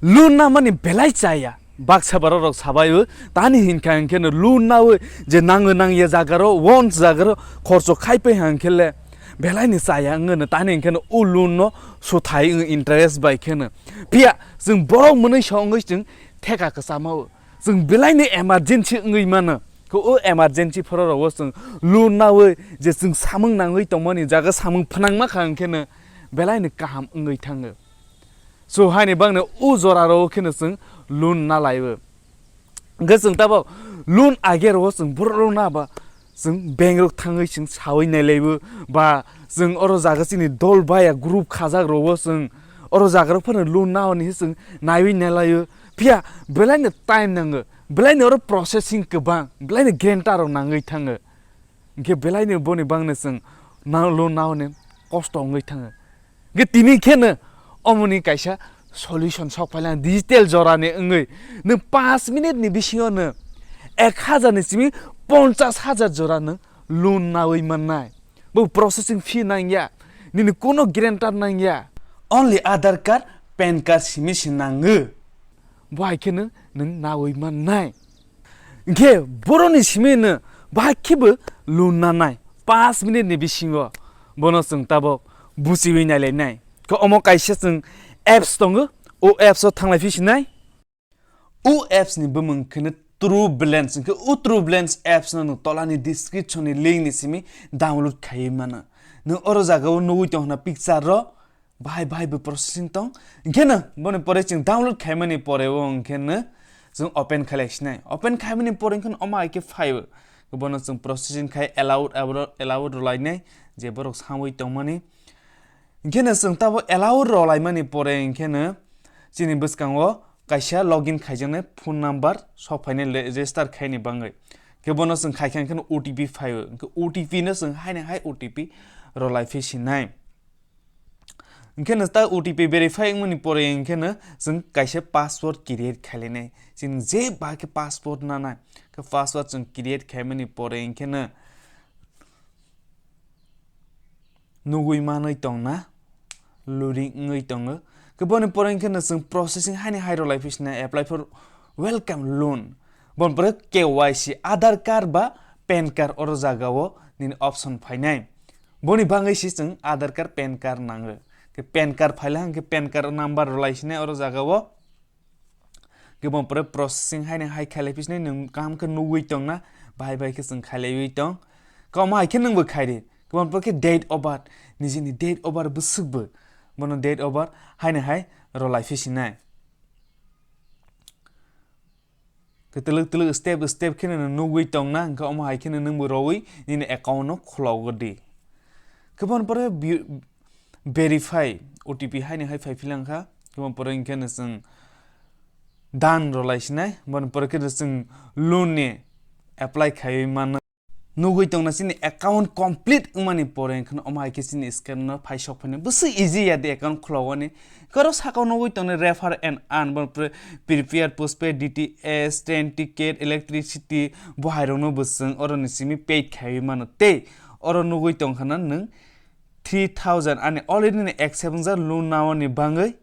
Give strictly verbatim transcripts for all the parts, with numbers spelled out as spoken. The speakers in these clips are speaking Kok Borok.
Loan namani belai chaya. Baksa borok rok sabai o, tani hinkha hinkhe no loan nawi je nango nangya jagaro, wants jagaro, khorcho khaipai hinkhe le belai ni chaya wngwi no tani hinkhe no o loan no suthai wng interest bai khe no. Phiya chwng borok mwnwi so wngwi chwng theka kwchama o. Chwng belai ni emergency wngwi mano. Khe o emergency phoro rogo chwng loan nawi je chwng samung nangwi tongmani jaga samung phnangma kha hinkhe no belai ni kaham wngwi thango. So haini bangni o jora ro kheno chwng loan na laibo. Hwnkhe chwng tabok loan age ro chwng borok rok na ba chwng bank rok thangwi chwng sawi nai laibo ba chwng oro jaga chini dol baya group khajak rogo chwng oro jaga rok phano loan na hwnwi chwng naiwi nai laio. Phiya belai no time nango, belai no oro processing kwbang, belai no guarantor rok nangwi thango. Hwnkhe belai ni boni bangni chwng na loan na hwnwi kosto wngwi thango. Hwnkhe tini kheno omoni kaisa solution sok phailai digital jorani wngwi nwng panch minute ni bisingo no ek hazar ni simi ponchas hazar jora nwng loan nawi mannai. Bo processing fee nangya, nini kuno guarantor nangya. Only Aadhaar card, pan card simi se nango. Bo hai khe nwng, nwng nawi mannai. Hwnkhe boroni simi no bahai khebo loan nanai, panch minute ni bisingo bono chwng tabok buchiwi nailainai. Khe omo kaisa chwng apps tongo, o apps o thanglai phi sinai. O apps ni bumung kheno True Balance, hwnkhe o True Balance apps no nwng tolani description ni link ni simi download khaiwi mano. Nwng oro jaga o nugwi tong hwnna picture ro, bahai bahai bo processing tong. Hwnkhe no boni pore chwng download khaimani pore o hwnkhe no chwng open khailai sinai. Open khaimani pore hwnkhe no omo hai khe phai o. Bono chwng processing khai allowed, allowed rwlainai je borok samwi tongmani. Hwnkhe no chwng tabok allowed rwlaimani pore hwnkhe no chini bwskango kaisa login khaijaknai phone number sok phainai le-, register khaini bangwi. Khe bono chwng khaikha hwnkhe no O T P phai o. Hwnkhe O T P no chwng haini hai O T P rwlai phi sinai. Hwnkhe no ta O T P verify wngmani pore hwnkhe no chwng kaisa password create khailainai. Chini je ba khe password nanai, khe password chwng create khaimani pore hwnkhe no nugwi manwi tongna, loading wngwi tongo. Khe boni pore hwnkhe no chwng processing haini hai rwlai phi sinai, apply for welcome loan. Boni pore K Y C, Aadhaar card ba pan card oro jaga o nini option phainai. Boni bangwi se chwng Aadhaar card, pan card nango. Khe pan card phaila hwnkhe pan card number rwlai sinai oro jaga o. Khe boni pore processing haini hai khailai phi sinai nwng kaham khe nugwi tongna, bahai bahai khe chwng khailaiwi tong. Khe omo hai khe nwngbo khai di. Khe boni pore khe date of birth, nijini date of birth bwswkbo. Bono date of birth haini hai rwlai phi sinai. Khe twlwk twlwk step step kheno nwng nugwi tongna, hwnkhe omo hai kheno nwngbo rwwi nini account no khulogwi di. Khe boni pore bi-, verify O T P haini hai phai philangkha, khe boni pore hwnkhe no chwng done rwlai sinai, boni pore khe no chwng loan ni apply khaiwi mano. Nugwi tongna chini account complete wngmani pore hwnkhe no omo hai khe chini screen no phai sok phainai. Bwswk easy ya de account khulogwani. Khe oro saka o nugwi tongnai refer and earn, boni pore prepaid, postpaid, D T H, train ticket, electricity, bo hai rokno bo chwng oroni simi paid khaiwi mano. Tei oro nugwi tongkha na nwng three thousand ani already ni accept wngjak loan naoni bangwi.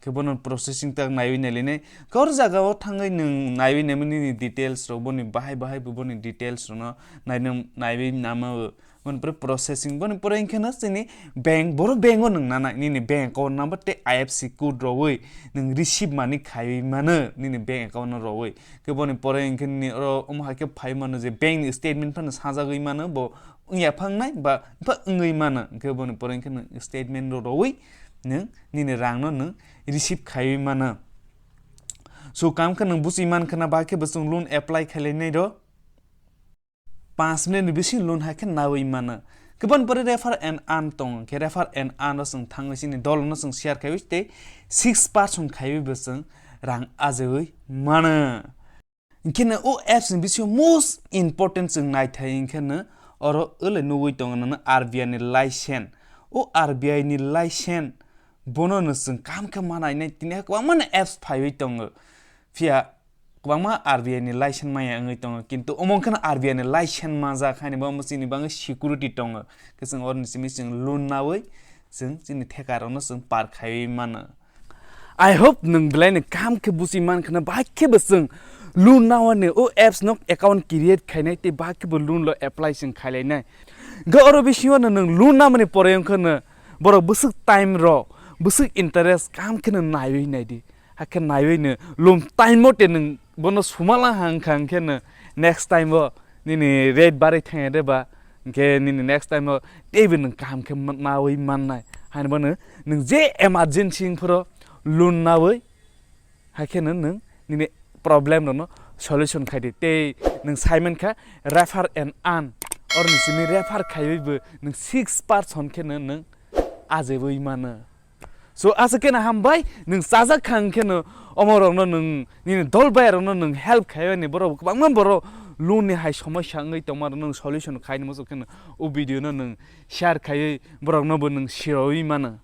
Khe bono processing tak naiwi nailainai. Khe oro jaga o thangwi nwng naiwi naimani nini details rok, boni bahai bahai bo boni details rokno nainwi, naiwi nama o. Boni pore processing, boni pore hwnkhe no chini bank, boro bank o nwng nanai, nini bank account number tei I F S C code rwwi nwng receive money khaiwi mano nini bank account no rwwi. Khe boni pore hwnkhe nini oro omo hai khe phai mano je bank ni statement phano sajagwi mano, bo wngya phangnai ba wngwi mano, hwnkhe boni pore hwnkhe nwng statement rw rwwi nwng nini rang no nwng receive khaiwi mano. So, kam khe nwng buchwi mankha na, ba khe bo chwng loan apply khailainai rw panch minute ni bising loan hai khe nawi mano. Khe boni pore refer and earn tongo, khe refer and earn o chwng thangwi chini dol no chwng share khaiwi tei six percent khaiwi bo chwng rang ajaiwi mano. Hwnkhe no o apps ni bisingo most important chwng naithai hwnkhe no oro wle nugwi tongo nono R B I ni license. O R B I ni license bono no chwng kam khe ma nainai, tini kwbangma no apps phaiwi tongo. Phiya kwbangma R B I ni license maya wngwi tongo, kintu omo wngkhe no R B I ni license majak haini bo chini bagwi security tongo. Khe chwng oroni simi chwng loan nawi chwng chini theka rokno chwng par khaiwi mano. I hope nwng belai ni kaham khe buji man khna, bahai khe bo chwng loan nawi ni o apps no account create khainai tei bahai khe bo loan lo apply chwng khailainai. Hwnkhe oro bisingo no nwng loan namani pore wngkha no borok bwswk time rok, bwswk interest kaham khe no naiwi naidi. Hakhe naiwi no loan time mote nwng bono suma lang hang kha hwnkhe no next time o nini rate barwi thangya de ba, hwnkhe nini next time o teibo nwng kaham khe ma-, nawi mannai. Haino bono nwng je emergency wngphuru loan nawi, hakhe no nwng nini problem rokno solution khai di. Tei nwng sai mankha refer and earn, oroni simi refer khaiwi bo nwng six percent khe no nwng ajaiwi mano. So, aswk khe no hambai, nwng chajak kha hwnkhe no, omo rokno nwng, nini dol bai rokno nwng help khaiyani, borok kwbangma borok loan ni hai somosya wngwi tongma rokno nwng solution khaini muchuk khe no, o video no nwng share khaiwi borokno bo nwng sirwi mano.